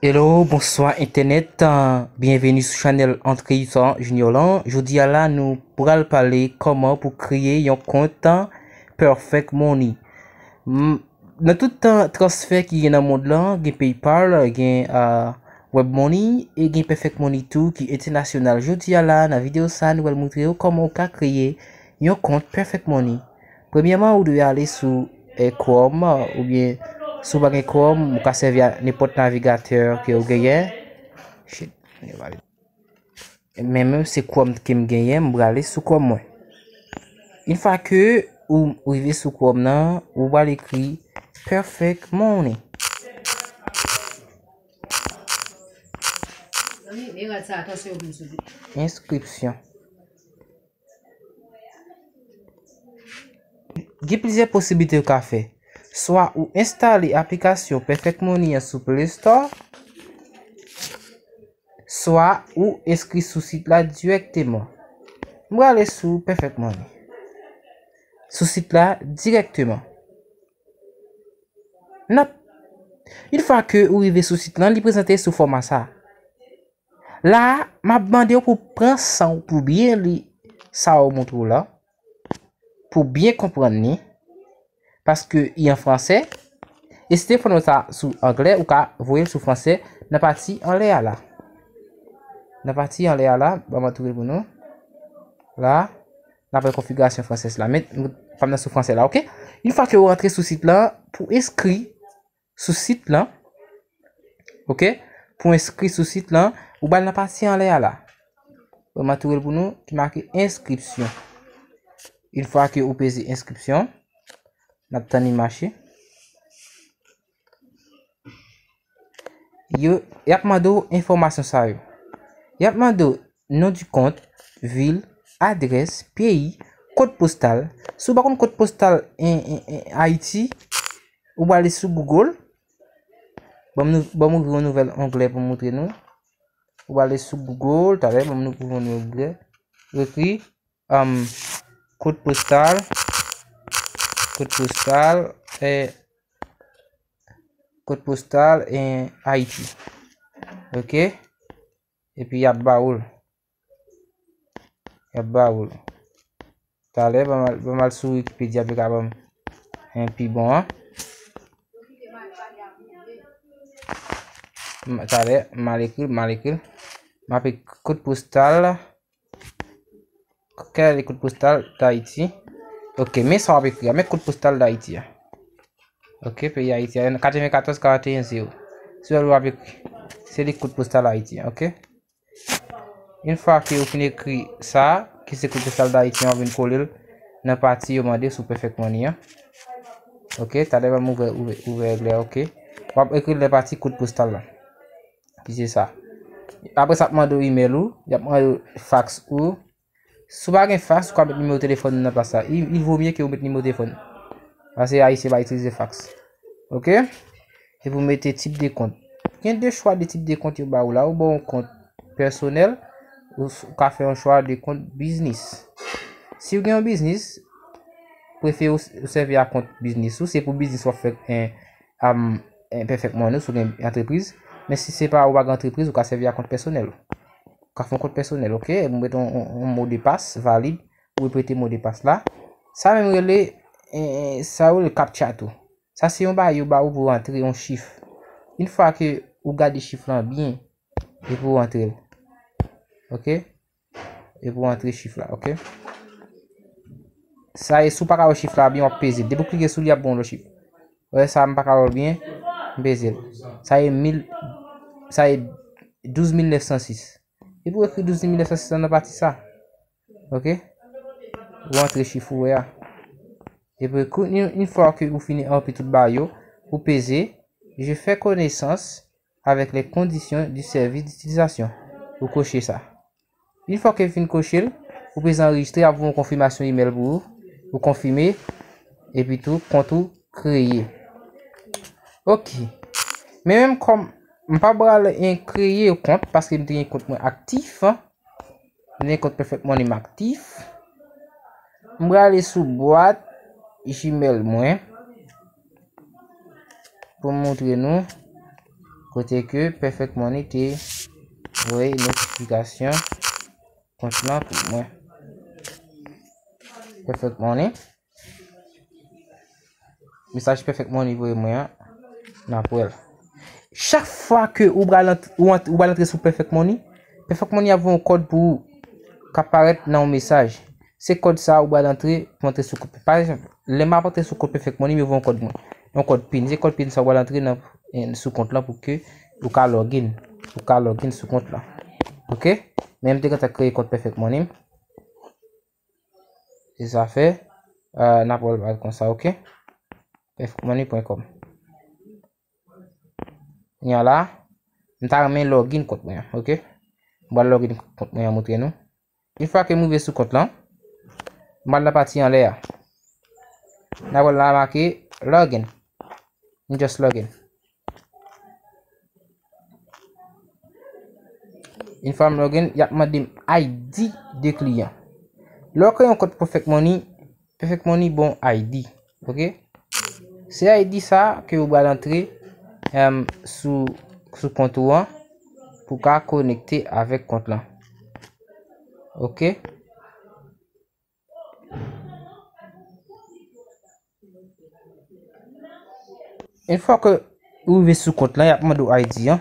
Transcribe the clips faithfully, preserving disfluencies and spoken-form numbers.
Hello, bonswa entènèt. Ah, byenveni sou chanèl Antre Utah Junior lan. Jodi a la, nou pral pale kòman pou kreye yon kont Perfect Money. M, nan tout, ah, transfè ki gen nan mond lan, gen PayPal, gen, ah, WebMoney e gen Perfect Money tou ki entènasyonal. Jodi a la, nan videyo sa, nou pral montre w kòman w ka kreye yon kont Perfect Money. Premyèman, ou dwe ale sou, eh, Chrome, oubyen si w pa gen Chrome, ou ka sèvi a nenpòt navigatè ke w genyen. Shit, men mwen se Chrome ke m genyen, m prale sou Chrome mwen. Yon fwa ke ou rive sou Chrome nan, ou pral ekri Perfect Money. Enskripsyon. Gen plizyè posiblite ou ka fè. Swa ou enstale aplikasyon Perfect Money an sou Play Store, swa ou enskri sou sit la dirèkteman. M prale sou Perfect Money. Sou sit la dirèkteman. N ap, yon fwa ke ou rive sou sit lan, li prezante sou fòma sa. La, m ap mande w pou pran san w pou byen li sa yo montre w la, pou byen konprann li, paske li an fransè. E si te fò nou sa sou anglè, ou ka voye l sou fransè nan pati anlè a la. Nan pati anlè a la, ban m antoure l pou nou. La, n ap wè konfigirasyon fransè la. Men, pa m nan sou fransè la, oke? Yon fwa ke ou rantre sou sit lan, pou enskri sou sit lan, oke? Pou enskri sou sit lan, ou ba l nan pati anlè a la. Ban m antoure l pou nou, ki make enskripsyon. Yon fwa ke ou peze enskripsyon, n ap tann li mache. Yo, y ap mande w enfòmasyon sa yo. Y ap mande w non di kont, vil, adrès, peyi, kòd postal. Si w pa konn kòd postal en, en, en Ayiti, ou prale sou Google. Ban m nou, ban m ouvri yon nouvèl onglè pou m montre nou. Ou prale sou Google, talè, ban m nou ouvri yon nouvèl onglè. Ou ekri, um, kòd postal, kòd postal, eh, kòd postal en Ayiti. Oke? Epi y ap ba ou l. Y ap ba ou l. Talè, ban m al, ban m al sou Wikipedia pou yo ka ban m en pi bon an. M, talè, m al ekri l, m al ekri l. M ap ekri kòd postal. Kèl kòd postal Dayiti? Oke, men sa w ap ekri a. Men kòd postal Dayiti a. Oke, peyi Ayiti a. Katrevenkatòz karanteyen zewo. Se l w ap ekri. Se li kòd postal Ayiti a, oke? Yon fwa ke ou fin ekri sa, ki se kòd postal Dayiti an, w ap vin kole l nan pati yo mande sou Perfect Money an. Oke, talè ban m ouvè, ouvè, ouvè lè, oke. W ap ekri l nan pati kòd postal la. Ki se sa. Apre sa, ap mande w imèl ou, y ap mande w faks ou. Si w pa gen faks, ou ka met nimewo telefòn ou nan plas la. Il, il vaut mieux ke ou met nimewo telefòn. Paske Ayisyen pa itilize faks. Oke? Epi w mete tip de kont. Gen de chwa de tip de kont yo ba ou la. Ou ba w kont pèsonèl, ou s-, ou ka fè yon chwa de kont biznis. Si w gen yon biznis, prefere w s-, ou sèvi a kont biznis ou. Se pou biznis w ap fè, en, am, en, Perfect Money, si w gen antrepriz. Men si se pa ou pa gen antrepriz, ou ka sèvi a kont pèsonèl ou. Ou ka fè yon kont pèsonèl, oke? Epi w mete yon, yon, yon modepas valid, ou repete modepas la. Sa menm rele, en, en, sa yo rele captcha tou. Sa se yon bagay yo ba ou pou w antre yon chif. Yon fwa ke ou gade chif lan byen, epi w antre l. Oke? Epi w antre chif la, oke? Sa e, si w pa ka wè chif la byen, w ap peze l. Depi w klike sou li, y ap ba w yon lòt chif. Ou wè sa, m pa ka wè l byen, m peze l. Sa e mil, sa e douz mil nèf san sis. Epi w ekri douz mil nèf san sis lan nan pati sa. Oke? Ou antre chif ou wè a. Epi, kou, yon, yon fwa ke ou fini anpli tout bagay yo, ou peze, Je fais connaissance avec les conditions du service d'utilisation. Ou koche sa. Yon fwa ke w fin koche l, ou peze anrejistre, ap voye yon konfimasyon imèl pou ou. Ou konfime, epi tou, kont ou kreye. Oke. Men menm kòm m pa pral, en, kreye kont, paske m te gen kont mwen aktif, an. M gen kont Perfect Money m aktif. M prale sou bwat Gmail mwen pou m montre nou. Kote ke Perfect Money te voye notifikasyon kont lan pou mwen. Perfect Money. Mesaj Perfect Money voye mwen an, n ap wè l. Chak fwa ke ou pral ant-, ou ant-, ou pral antre sou Perfect Money, Perfect Money ap voye yon kòd pou ou k ap parèt nan yon mesaj. Se kòd sa a ou pral antre pou antre sou kont. Pa egzanp, lè m ap antre sou kont Perfect Money, yo voye yon kòd mwen. Yon kòd pin. Se kòd pin sa a ou pral antre nan, eh, sou kont lan pou ke ou ka login. Ou ka login sou kont lan. Oke? Men m te gentan kreye kont Perfect Money. Se sa fè, euh, n ap wè l pral konsa, oke? Perfect Money point com. Kounye a la, m ta renmen login kont mwen an, oke? M pral login kont mwen an montre nou. Yon fwa ke m rive sou kont lan, m pral nan pati anlè a. N ap wè la make login. M just login. Yon fwa m login, y ap mande m I D de kliyan. Lè w kreye yon kont Perfect Money, Perfect Money ba w I D, oke? Se I D sa ke ou pral antre, em, sou, sou kont ou an pou ka konekte avèk kont lan. Oke? Yon fwa ke ou rive sou kont lan, y ap mande w I D an.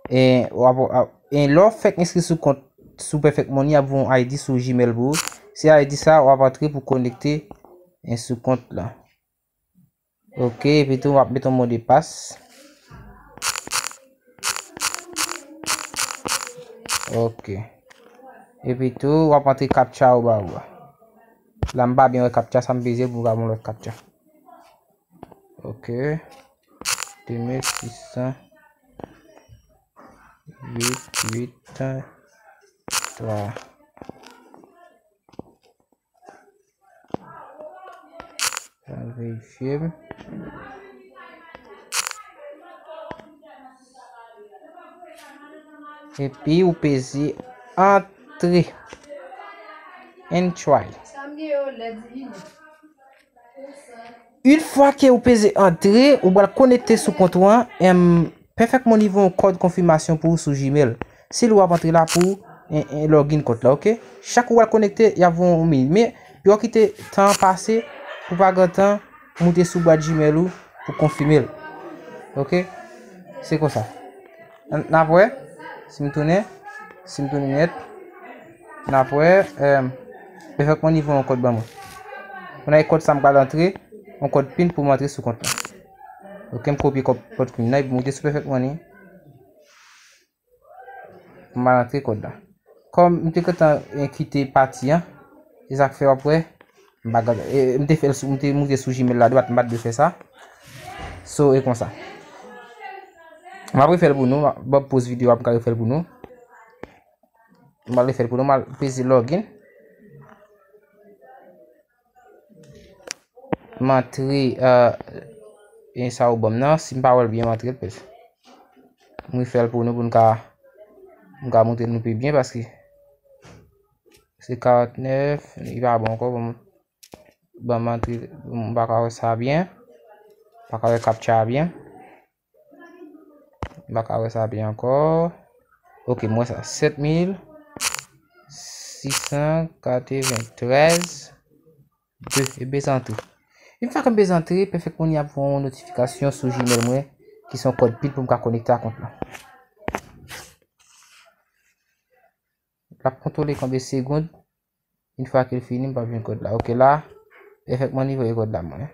E, w ap, ap, e lè w fèk enskri sou kont, sou Perfect Money, y ap voye yon I D sou Gmail pou ou. Se I D sa, w ap antre pou konekte, e, sou kont lan. Oke, epi tou, w ap mete yon mo de pas. Oke. Epi tou, w ap antre captcha ou ba ou a. La, m pa byen wè captcha, sa m bezwen pou m ka ba w lòt captcha. Oke. De mil sis san uit uit twa. Al verifye m. Epi ou peze antre. And try. Yon fwa ke ou peze antre, ou pral konekte sou kont ou an, em, Perfect Money voye yon kòd konfimasyon pou ou sou Gmail. Se li w ap antre la pou, e, e, login kont la, oke? Chak ou pral konekte, y ap voye yon mil. Men, yo kite tan an pase pou pa gen tan moute sou bwat Gmail ou pou konfime l. Oke? Se konsa. N, n ap wè. Si m tounen, si m tounen nèt, n ap wè, em, Perfect Money voye yon kòd ban mwen. Kounye a kòd sa m pral antre, yon kòd pin pou m antre sou kont la. Oke, m kopye kòd, kòd pin nan, epi m moute sou Perfect Money. M al antre kòd la. Kòm m te gentan, eh, kite pati an, se sa k fè w ap wè, m pa gade, eh, m te fè l sou, m te moute sou Gmail la dwat, m pa t dwe fè sa. So, e konsa. M ap refè l pou nou, m ap, ban m poz videyo a pou m ka refè l pou nou. M al refè l pou nou, m al peze login. M antre, euh, e sa ou ban m nan, si m pa wè l byen, m antre l plis. M refè l pou nou, pou n ka, m ka montre nou pi byen, paske se karant nèf, li pa bon ankò, ban m, ban m antre, m pa ka wè sa byen, m pa ka wè captcha a byen. M pa ka wè sa byen ankò. Ok, m wè sa. Sèt mil sis san katreventrèz de. E bezantre. Yon fwa ke m bezantre, Perfect Money ap voye yon notifikasyon sou Gmail mwen, ki se yon kòd pin pou m ka konekte ak kont lan. L ap kontwole konbyen segonn. Yon fwa ke l fini, m p ap jwenn kòd la. Ok, la, Perfect Money voye kòd la mwen.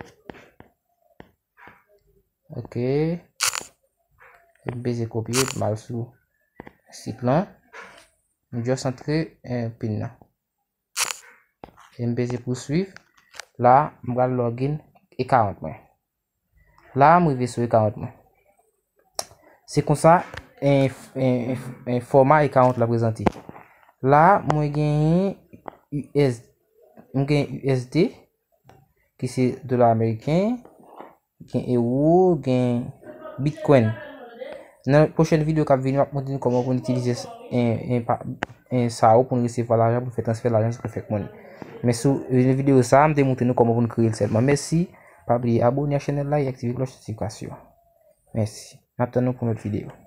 Ok. M peze kopye, m al sou sit lan. M just antre, eh, pin nan. E m peze pouswiv. La, m pral login e karant mwen. La, m rive sou e karant mwen. Se konsa, en, en, en, en fòma e karant la prezante. La, mwen genyen U S, mwen genyen U S D, ki se dola ameriken, gen ewo, gen bitcoin. Nan pwochèn videyo k ap vini, m ap montre nou kòman pou n itilize, en, en, pa, en, sa yo pou n resevwa lajan, pou n fè transfè lajan sou Perfect Money. Men sou videyo sa a, m te montre nou kòman pou n kreye l sèlman. Mèsi. Pa bliye abone ak chanèl la e aktive klòch notifikasyon. Mèsi. N ap tann nou pou yon lòt videyo.